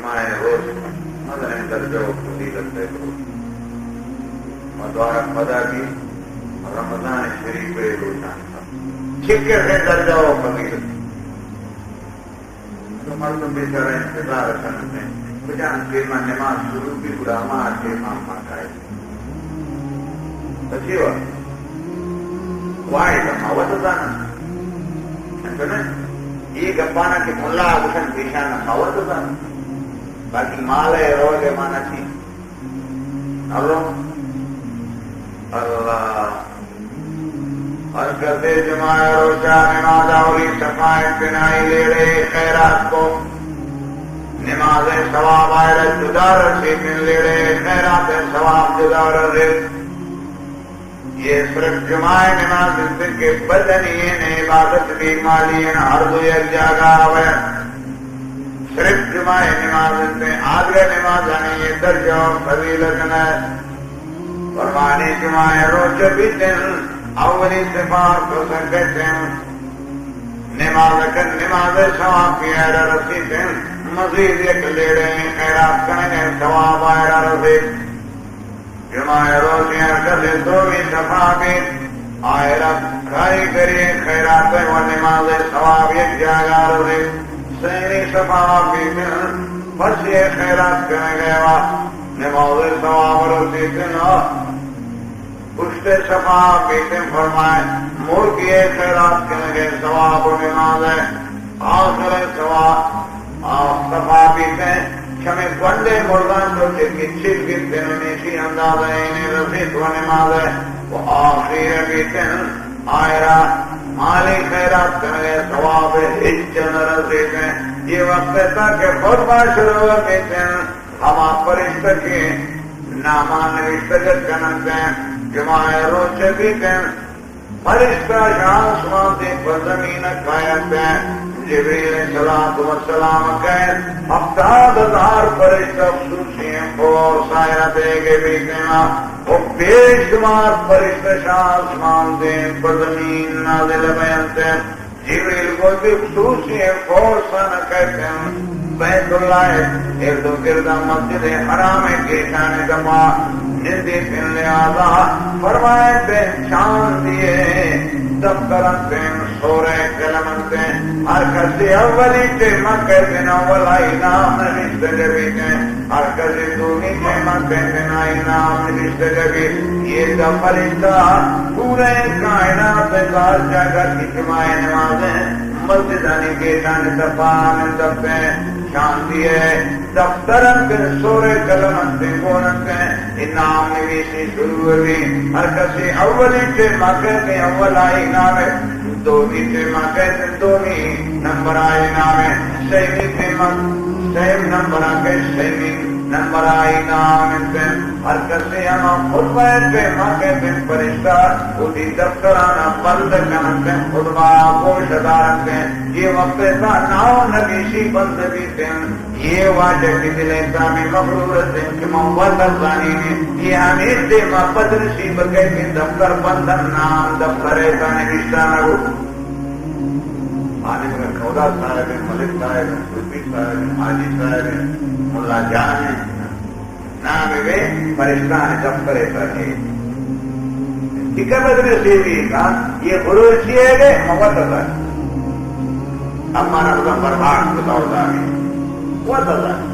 ماہ روچ مزنیں درجہ و فضیلت ءِ روچ۔ ما دوارہ پدا بھی رمضان شریف ءِ روچان چکے درجہ و فضیلت۔ تو مردم بیچارہ انتظار کنتے، بجان ٹیما نماز شروع بھی گڑا ہما ٹیما ما کائے۔ بچی وا۔ واحد ما وت زاناں۔ انت نہ؟ اے گپانا کہ ملا گوشن پیشانا ما وت زاناں۔ باقی مال ءِ روگ ءِ مانا چی؟ اللہ۔ اللہ۔ ہر کسے جمعہ ءِ روچا نماز اولی صفا انت، بنائی لیڑے خیرات کو۔ نماز ءِ ثواب آئرا جدا رسیت، لیڑے خیرات ءِ ثواب جدا رسیت۔ یہ صرف جمعہ ءِ نماز انت کہ بدنی ایں، عبادت بھی مالی ایں، ہر دو یک جاگہ آوے۔ صرف جمعہ ءِ نماز انت، آدگہ نمازانی یہ درجہ و فضیلت نہ۔ فرمانی جمعہ ءِ روچ بیتن، اولی صفا کسا کتن، نماز کن، نماز ءِ ثواب بھی آئرا رسیتن، مزید یک لیڑے خیرات کنگ ءِ ثواب آئرا رسیت۔ جمعہ ءِ روچ ہر کسے دومی صفا بیت، آئرا کاریگری خیرات ءِ و نماز ءِ ثواب یک جاگہ رسیت۔ سیمی صفا بیت، پس یہ خیرات کنگ ءِ و نماز ءِ ثواب رسیت نا۔ پشت ءِ صفا بیت، فرمائے، مرگی ءِ خیرات کنگ ءِ ثواب و نماز ءِ آخر ءِ ثواب، آ، صفا بیت، چمے گونڈیں مرداں تو چہ گچک گپتن، ہمیشی اندازہ اینے رسیت و نماز ءِ و آخر بیت، آئرا مالی خیرات کنگ ءِ ثواب ہچ نہ رسیت۔ یہ وقت تک خطبہ شروع بیت، ہما فرشتہ کہ نامان نوشتگ کننت، جمعہ ءِ روچ بیت، فرشتہ شہ آسمان دیم پہ زمین کاینت، جبریل علیہ الصلوۃ والسلام کئیت، ہفتاد ہزار فرشتہ خصوصی فورس آئرا دیگ بیت، و بے شمار فرشتہ شہ آسمان دیم پہ زمین نازل بینت۔ جبریل گوتی خصوصی فورسان کئیت، بیت اللہ ءِ ارد و گرد ءَ مسجد حرام ءِ گیٹانی دپا نندیت، لہذا فرمائیت، شانزدہ دفتر انت، سورہ قلم انت، ہر کسی اولی ٹیم ءَ کئیت، اولا انعام نبشتہ بیت۔ ہر کسی دومی ٹیم ءَ کئیت، آئی نام نبشتگ بیت۔ یہ دو فرشتہ پورے کائنات ءِ ہر جاگہ کہ جمعہ ءِ نماز ءِ مسجدانی گیٹانی دپا نندپت، شانزدہ دفتر انت، سورہ قلم انت، گون انت، انعام نویسی شروع بیت۔ ہر کسی اولی ٹیم ءَ کئیت، اولا انعام، دومی ٹیم ءَ کئیت، دومی نمبر ءَ انعام، سیمی ٹیم ءَ، سیم نمبر ءَ کئیت، سیمی نمبر ءَ انعام انت۔ ہر کسے ہما خطبہ ءِ ٹیم ءَ کئیت، فرشتہ وتی دفتران ءَ بند کننت، خطبہ ءَ گوش دارنت۔ یہ وقت ءَ تا نام نبیسی بند بیت۔ یہ واجہ کہ دل ءِ تہا ہمے مغرور ات کہ من وت زانیں، یہ ہمے ٹیم ءَ بدنصیب کئیت کہ دفتر بند انت، نام دفتر ءِ تہا نبشتہ نہ بوت۔ آ دگہ کولا صاحب انت، ملک صاحب انت، صوفی صاحب انت، حاجی صاحب انت، ملا جان انت، نام بہ فرشتہانی دفتر ءِ تہا نئیت۔ دگہ بدنصیبی کا یہ بلوچی ہے کہ من وت زانیں۔ اما رمضان برباد بتاؤ دامی وت زانیں۔